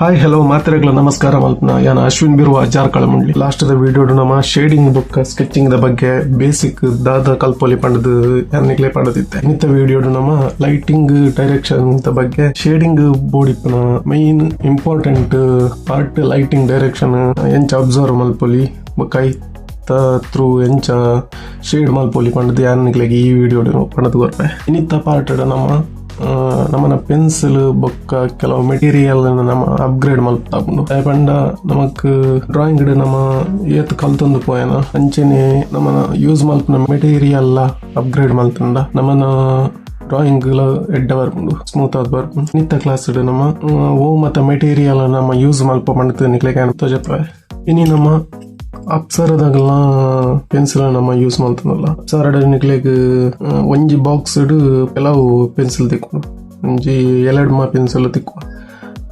Hi hello ಮಾತ್ರೆಗಳ ನಮಸ್ಕಾರ ಮಲ್ಪನ ಯಾನ ಅಶ್ವಿನ್ ಬಿರುವ ಜಾರ್ಕಳ ಮುಂಡ್ಲಿ ಲಾಸ್ಟ್ the video ನಮ್ಮ ಶೇಡಿಂಗ್ ಬುಕ್ ಸ್ಕೆಚಿಂಗ್ the ಬಗ್ಗೆ ಬೇಸಿಕ್ ದಾದ ಕಲ್ಪೊಲಿ ಪಂಡದು ಯಾನಿಗ್ಲೇ ಪಂಡದಿತ್ತೆ. ಇನ್ನಿತ ವಿಡಿಯೋ ನಮ್ಮ ಲೈಟಿಂಗ್ ಡೈರೆಕ್ಷನ್ ಬಗ್ಗೆ ಶೇಡಿಂಗ್ ಬೋರ್ಡ್ ಇಪ್ಪನ main important part lighting direction ಎಂಚ ಅಬ್ಸರ್ವ್ ಮಲ್ಪೊಲಿ ಬೊಕ್ಕ ಐತ ಥ್ರೂ ಎಂಚ ಶೇಡ್ ಮಲ್ಪೊಲಿ ಪಂಡದು ಯಾನಿಗ್ಲೆಗ್ ಈ ವಿಡಿಯೋ ಪಂಡದು ಕೊರ್ಪೆ. ಇನ್ನಿತ ಪಾರ್ಟ್ ನಮ್ಮ ನಮ್ಮನ ಪೆನ್ಸಿಲ್ ಬೊಕ್ಕ ಕೆಲವು ಮೆಟೀರಿಯಲ್ ನಮ್ಮ ಅಪ್ಗ್ರೇಡ್ ಮಲ್ಪಾಪುಂಡು. ಪಂಡ ನಮಕ್ ಡ್ರಾಯಿಂಗ್ ನಮ್ಮ ಏತ್ ಕಲ್ತೊಂದು ಪೋಯನ ಅಂಚನೆ ನಮ್ಮನ ಯೂಸ್ ಮಲ್ಪುನ ಮೆಟೀರಿಯಲ್ ಅಪ್ಗ್ರೇಡ್ ಮಲ್ತಂಡ ನಮ್ಮನ ಡ್ರಾಯಿಂಗ್ ಎಡ್ಡ ಬರ್ಪುಂಡು, ಸ್ಮೂತ್ ಆದ್ ಬರ್ಪುಂಡು. ನಿತ್ತ ಕ್ಲಾಸ್ ನಮ್ಮ ಓ ಮತ್ತ ಮೆಟೀರಿಯಲ್ ನಮ್ಮ ಯೂಸ್ ಮಲ್ಪ ಪಂಡದು ನಿಕ್ಲೆಗ್ ತೋಜಪ್ಪ. ಇನಿ ನಮ್ಮ ಅಪ್ಸರದಾಗಲ ಪೆನ್ಸಿಲ್ ನಮ್ಮ ಯೂಸ್ ಮಲ್ತನಲ್ಲ ಅಪ್ಸರ ನಿಕ್ಲೆಗ್ ಒಂಜಿ ಬಾಕ್ಸ್ ಕೆಲವು ಪೆನ್ಸಿಲ್ ತಿಕ್ಕು, ಒಂಜಿ ಎಲೆಡ್ಮ pencil ತಿಕ್ಕು.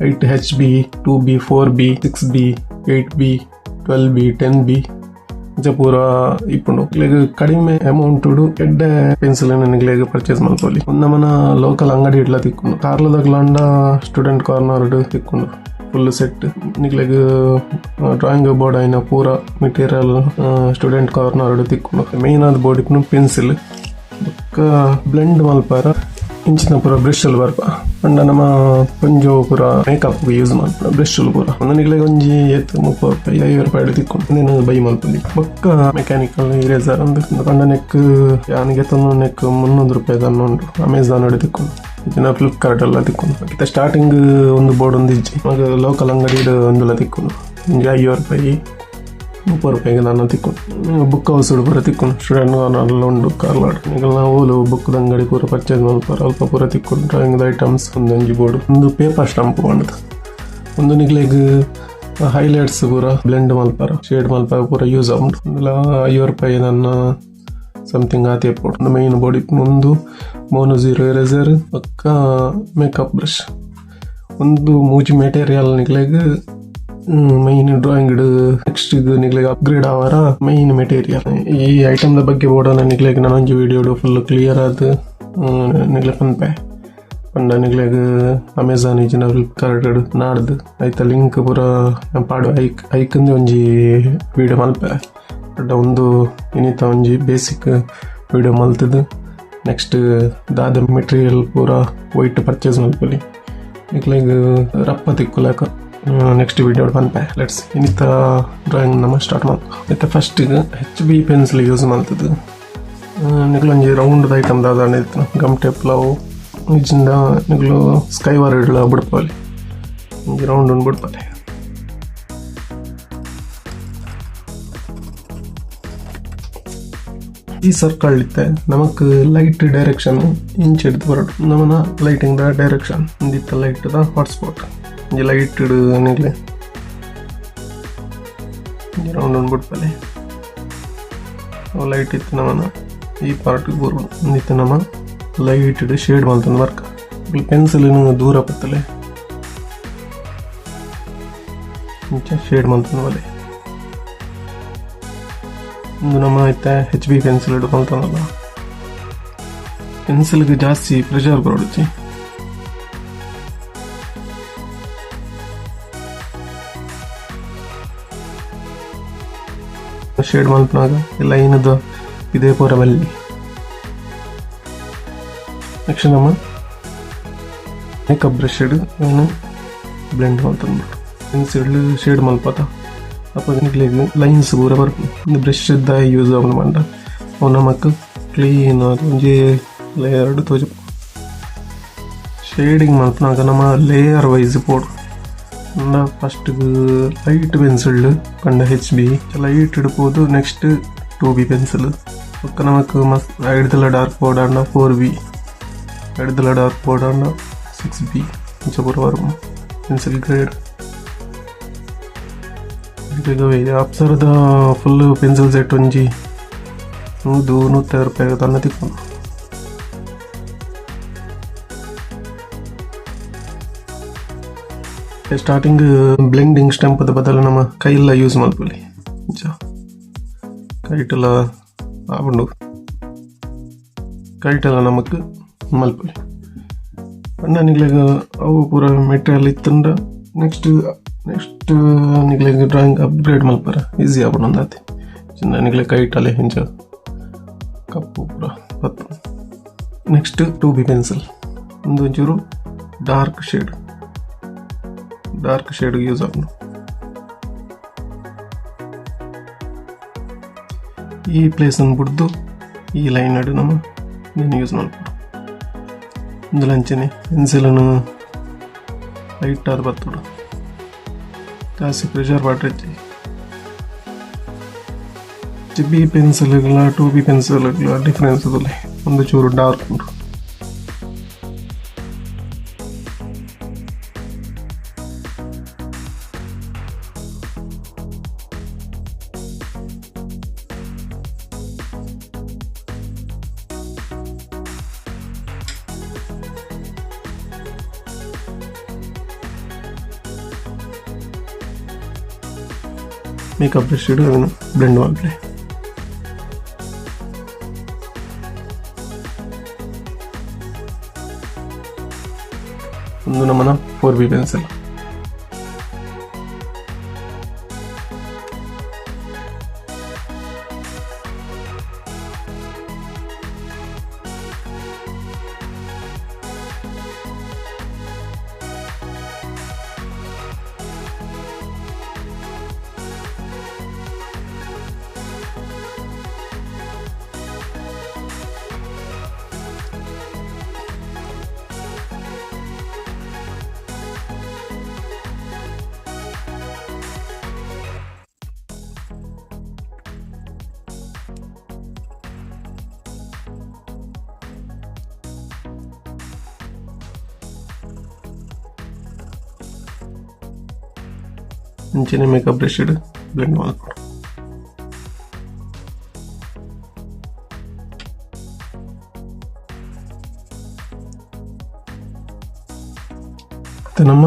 8 HB, 2B, 4B, 6B, 8B, 12B, 10B ಇಂಚ ಪೂರ ಇಪ್ಪುಂಡು. ನಿಕ್ಲೆಗ್ ಕಡಿಮೆ ಅಮೌಂಟ್ ಎಡ್ಡೆ ಪೆನ್ಸಿಲ್ ನಿಕ್ಲೆಗ್ ಪರ್ಚೇಸ್ ಮಲ್ಪೊಲಿ. ನಮ್ಮನ ಲೋಕಲ್ ಅಂಗಡಿ ಇಡ್ಲ ತಿಕ್ಕೊಂಡು, ಕಾರ್ಲದಾಗ್ಲಾಂಡ ಸ್ಟೂಡೆಂಟ್ ಕಾರ್ನರ್ ತಿಕ್ಕೊಂಡು ಫುಲ್ ಸೆಟ್. ನಿಕ್ಲೆಗ್ ಡ್ರಾಯಿಂಗ್ ಬೋರ್ಡ್ ಆಯಿನ ಪೂರ ಮೆಟೀರಿಯಲ್ ಸ್ಟೂಡೆಂಟ್ ಕಾರ್ನರ್ ತಿಕ್ಕೊಂಡು. ಮೇನ್ ಆದ ಬೋರ್ಡ್ ಇಪ್ಪುನು ಪೆನ್ಸಿಲ್ ಬೊಕ್ಕ ಬ್ಲೆಂಡ್ ಮಲ್ಪಾರ ಇಂಚಿನ ಪೂರ ಬ್ರಷ್ ಅಲ್ಲಿ ಬರ್ಪ. ಪಂಡ ನಮ್ಮ ಪಂಜೋ ಪೂರ ಮೇಕಪ್ ಯೂಸ್ ಮಲ್ಪುನ ಬ್ರಷ್ ಪೂರ ಒಂದು ನಿಕ್ಲೆಗ್ ಒಂಜಿ ಏತ್ 30 ರೂಪಾಯಿ 50 ರೂಪಾಯಿ ತಿಕ್ಕೊಂಡು ಒಂದೇನು ಬೈ ಮಲ್ಪೊಲಿ. ಬೊಕ್ಕ ಮೆಕ್ಯಾನಿಕಲ್ ಇರೇಸರ್ ಅಂದ್ ಪಂಡ ನೆಕ್ ಯಾನಿಗೆ ತಂದು ನೆಕ್ 300 ರೂಪಾಯಿ ತನ್ನ ಉಂಟು ಅಮೆಝಾನ್ ತಿಕ್ಕೊಂಡು, ಇದನ್ನ ಫ್ಲಿಪ್ಕಾರ್ಟ್ ಎಲ್ಲ ತಿಕ್ಕೊಂಡು. ಮತ್ತೆ ಸ್ಟಾರ್ಟಿಂಗ್ ಒಂದು ಬೋರ್ಡ್ ಒಂದು ಇಜ್ಜಿ ಲೋಕಲ್ ಅಂಗಡಿ ಒಂದೆಲ್ಲ ತಿಕ್ಕೊಂಡು ಒಂಜಿ 50 ರೂಪಾಯಿ 30 ರೂಪಾಯಿಗೆ ನಾನು ತಿಕ್ಕೊಂಡು. ಬುಕ್ ಹೌಸ್ ಪೂರ ತಿಕ್ಕೊಂಡು ಸ್ಟೂಡೆಂಟ್ ಎಲ್ಲ ಉಂಡು ಕಾರ್ಲಾಡ್ ನಿಗಲ್ನ ಓಲು ಬುಕ್ ಅಂಗಡಿ ಪೂರ ಪರ್ಚೇಸ್ ಮಲ್ಪಾರ ಅಲ್ಪ ಪೂರ ತಿಕ್ಕೊಂಡು. ಡ್ರಾಯಿಂಗ್ ಐಟಮ್ಸ್ ಒಂದೊಂಜಿ ಬೋರ್ಡ್, ಒಂದು ಪೇಪರ್ ಸ್ಟಂಪ್ ಪಂಡದು, ಒಂದು ನಿಗ್ಲೆಗ್ ಹೈಲೈಟ್ಸ್ ಪೂರ ಬ್ಲೆಂಡ್ ಮಲ್ಪಾರ ಶೇಡ್ ಮಲ್ಪಾರ ಪೂರ ಯೂಸ್ ಆಗುಂಡು. ಒಂದೆಲ್ಲ 50 ರೂಪಾಯಿ ನನ್ನ ಸಮಥಿಂಗ್ ಆತೆ ಬೋರ್ಡ್. ಮೈನ್ ಬೋರ್ಡ್ ಒಂದು ಮೋನೋ ಜೀರೋ ಎರೇಸರ್ ಪಕ್ಕ ಮೇಕಪ್ ಬ್ರಷ್, ಒಂದು ಮೂಜಿ ಮೆಟೀರಿಯಲ್ ನಿಗ್ಲೆಗ್ ಮೈನ್ ಡ್ರಾಯಿಂಗ್ ನೆಕ್ಸ್ಟ್ ನಿಗ್ಲೆಗ್ ಅಪ್ಗ್ರೇಡ್ ಆವರ ಮೈನ್ ಮೆಟೀರಿಯಲ್. ಈ ಐಟಮ್ the ಬಗ್ಗೆ ಬೋರ್ಡ್ ನಿಗ್ಲೆಗ್ ನಾನೊಂಜಿ ವಿಡಿಯೋ ಫುಲ್ ಕ್ಲಿಯರ್ ಆದ್ ನಿಗ್ಲೆ ಪನ್ಪೆ. ಪಂಡ ನಿಗ್ಲೆಗ್ ಅಮೆಝಾನ್ ಇಜಿನ ಫ್ಲಿಪ್ಕಾರ್ಟ್ ನಾಡ್ದು ಐತ ಲಿಂಕ್ ಪೂರ ಪಾಡು ಐಕಂದು ಒಂಜಿ ವಿಡಿಯೋ ಮಲ್ಪೆ. ಬಟ್ ಒಂದು ಇನ್ನಿತ ಒಂಜಿ ಬೇಸಿಕ್ ವಿಡಿಯೋ ಮಲ್ತದು ನೆಕ್ಸ್ಟ್ ದಾದ ಮೆಟೀರಿಯಲ್ ಪೂರ ವೈಟ್ ಪರ್ಚೇಸ್ ಮಲ್ಪೊಲಿ ನಿಕ್ಲೆಗ್ ರಪ್ಪ ತಿಕ್ಕುಲಕ ನೆಕ್ಸ್ಟ್ ವಿಡಿಯೋ ಪನ್ಪೆ. Let's ಇನ್ನಿತ ಡ್ರಾಯಿಂಗ್ ನಮ್ಮ ಸ್ಟಾರ್ಟ್ ಮಲ್ಪ. ಇತ್ತ ಫಸ್ಟ್ HB pencil use ಮಲ್ತದು ನಿಕ್ಲೊಂಜಿ ರೌಂಡ್ ಐಟಮ್ ದಾದ ಇತ್ತು ಗಮ್ ಟೇಪ್ ಲವ್ ಇಜಿಂದ ನಿಕ್ಲು ಸ್ಕೈ ವಾರ್ ಬುಡ್ಪೊಲಿ ಒಂಜಿ ರೌಂಡ್ ಉಂಡು ಬುಡ್ಪೊಲಿ. ಈ ಸರ್ಕಲ್ ಇತ್ತೆ ನಮಕ್ ಲೈಟ್ ಡೈರೆಕ್ಷನ್ ಇಂಚ್ ಹಿಡ್ದು ಬರೋಡು ನಮನ ಲೈಟಿಂಗ್ the direction ಒಂದಿತ್ತ ಲೈಟ್ ದ ಹಾಟ್ಸ್ಪಾಟ್ ಒಂಜಿ ಲೈಟ್ ನಿಗ್ಲೆ ಒಂಜಿ ರೌಂಡ್ ಉಂಡು ಬುಡ್ಪಲೆ ಲೈಟ್ ಇತ್ತು ನಮನ ಈ ಪಾರ್ಟ್ ಬರೋಡು ಒಂದಿತ್ತ ನಮ್ಮ ಲೈಟ್ ಶೇಡ್ ಮಲ್ತೊಂದು ವರ್ಕ. ಪೆನ್ಸಿಲ್ ದೂರ ಪತ್ತಲೆ ಇಂಚ ಶೇಡ್ ಮಲ್ತೊಂದು ಬಲೆ. ಒಂದು ನಮ್ಮ ಐತೆ HB pencil ಹಿಡ್ಕೊಳ್ತಾನಲ್ಲ ಪೆನ್ಸಿಲ್ಗೆ ಜಾಸ್ತಿ ಪ್ರೆಷರ್ ಕೊರಡುಚಿ. ಶೇಡ್ ಮಲ್ಪನಾಗ ಲೈನ್ದ ಇದೇ ಪೂರ ಬಲ್ಲಿ. ನೆಕ್ಸ್ಟ್ ನಮ್ಮ ಮೇಕಪ್ ಬ್ರಷ್ ಏನು ಬ್ಲೆಂಡ್ ಮಲ್ತಂದ್ಬಿಟ್ಟು ಪೆನ್ಸಿಲ್ ಶೇಡ್ ಮಲ್ಪತ ಅಪ್ಪ ನಿಕ್ಲೆಗ್ ಲೈನ್ಸ್ ಪೂರ ಬರ್ಪುಂಡು. ಬ್ರಷ್ ದಾಯ ಯೂಸ್ ಆಪುಂಡು ಪಂಡ ಅವು ನಮಕ್ ಕ್ಲೀನ್ ಆದ್ ಒಂಜಿ ಲೇಯರ್ ತೋಜುಂಡು. ಶೇಡಿಂಗ್ ಮಲ್ಪುನಗ ನಮ್ಮ ಲೇಯರ್ ವೈಸ್ ಪೋಡು. ಫಸ್ಟ್ ಲೈಟ್ ಪೆನ್ಸಿಲ್ ಪಂಡ HB light ಇಡ್ಬೋದು, ನೆಕ್ಸ್ಟ್ 2B pencil ಬೊಕ್ಕ ನಮಕ್ ಮಸ್ತ್ ಐಡ್ದಲ ಡಾರ್ಕ್ ಬೋರ್ಡ್ 4B, ಐಡ್ದಲ ಡಾರ್ಕ್ ಬೋರ್ಡ್ 6B ಇಂಚ ಪೂರ ಬರ್ಪುಂಡು ಪೆನ್ಸಿಲ್ ಗ್ರೇಡ್. ಅಪ್ಸರದ ಫುಲ್ ಪೆನ್ಸಿಲ್ ಸೆಟ್ ಒಂಜಿ 100 150 ರೂಪಾಯಿ ತನ್ನ ತಿಕ್ಕೊಂಡು. ಸ್ಟಾರ್ಟಿಂಗ್ ಬ್ಲೆಂಡಿಂಗ್ ಸ್ಟೆಂಪ್ ಬದಲು ನಮ್ಮ ಕೈಲ್ಲ ಯೂಸ್ ಮಲ್ಪೊಲಿ ಇಂಚ ಕೈಟೆಲ್ಲ ಆಪುಂಡು ಕೈಟೆಲ್ಲ ನಮಕ್ ಮಲ್ಪೊಲಿ. ಪಂಡ ನಿಕ್ಲೆಗ್ ಅವು ಪೂರ ಮೆಟೀರಿಯಲ್ ಇತ್ತುಂಡ Next next ನಿಕ್ಲೆಗ್ ಡ್ರಾಯಿಂಗ್ ಅಪ್ಗ್ರೇಡ್ ಮಲ್ಪರ ಈಸಿ ಆಪುಂಡು ಚಿನ್ನ ನಿಕ್ಲೆ ಕೈಟಲೆ ಇಂಚ ಕಪ್ಪು ಪೂರ ಪತ್ತು. Next 2B pencil ಉಂದು ಒಂಚೂರು dark shade use ಆಪುಂಡು. ಈ ಪ್ಲೇಸ್ ಅನ್ನು ಬುಡ್ದು ಈ ಲೈನ್ ಅಡು ನಮ್ಮ నేను ಯೂಸ್ ಮಲ್ಪೊಡು. ಇಂದುಲ ಅಂಚನೆ ಪೆನ್ಸಿಲ್ ಲೈಟ್ ಆದ್ ಬತ್ತೊಡು, ಜಾಸ್ತಿ ಪ್ರೆಷರ್ ಪಾಡ್ರೆ. B pencil 2B pencil difference ಉಂಡು, ಒಂದು ಚೂರು ಡಾರ್ಕ್ ಉಂಡು. ಮೇಕಪ್ ಬ್ರಷ್ ಅದನ್ನು ಬ್ಲೆಂಡ್ ಮಲ್ಪಲೆ. ಒಂದು ನಮ್ಮನ 4B pencil. ಅಂಚನೆ makeup brush blend ಮಲ್ಪೊಡು. ಮತ್ತೆ ನಮ್ಮ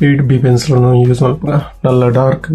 8B pencil use ಮಲ್ಪುಗ ನಲ್ಲ ಡಾರ್ಕ್.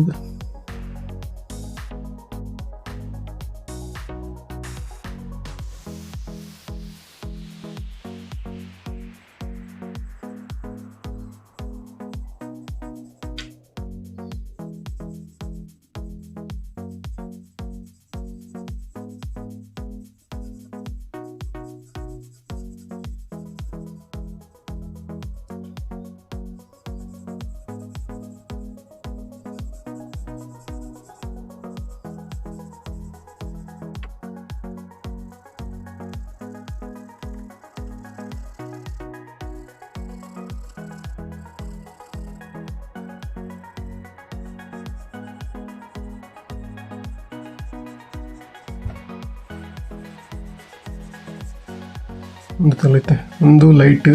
ಒಂದು ತಲೈತೆ, ಒಂದು light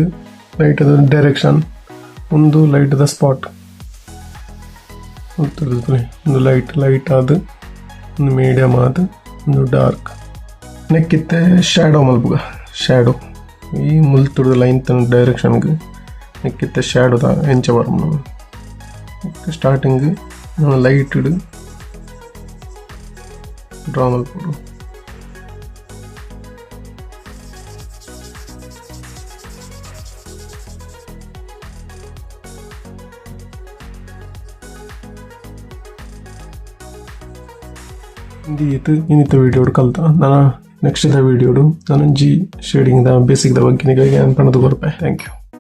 light direction, ಒಂದು light the spot, ಒಂದು ಲೈಟ್ ಲೈಟ್ ಆದ, ಒಂದು ಮೀಡಿಯಮ್ ಆದ, ಒಂದು ಡಾರ್ಕ್. ನೆಕ್ಕಿತ್ತೆ ಶ್ಯಾಡೋ ಮಲ್ಪುಗ. ಶ್ಯಾಡೋ ಈ ಮುಲ್ತುಡ್ದ ಲೈನ್ ತನ್ನ ಡೈರೆಕ್ಷನ್ಗೆ ನೆಕ್ಕಿತ್ತೆ ಶ್ಯಾಡೋದ ಎಂಚ ಬರಮ. ಸ್ಟಾರ್ಟಿಂಗ್ ಲೈಟ್ ಡ್ರಾ ಮಲ್ಪೊಡು. ಇನ್ನಿತ ವೀಡಿಯೋ ಕಲ್ತ ನಾನು ನೆಕ್ಸ್ಟ್ ವಿಡಿಯೋಡು ನಾನು G shading the basic the ಬಗ್ಗೆ ನಿಮಗೆ ಅನ್ಪಣದು ಬರ್ಪೆ. Thank you.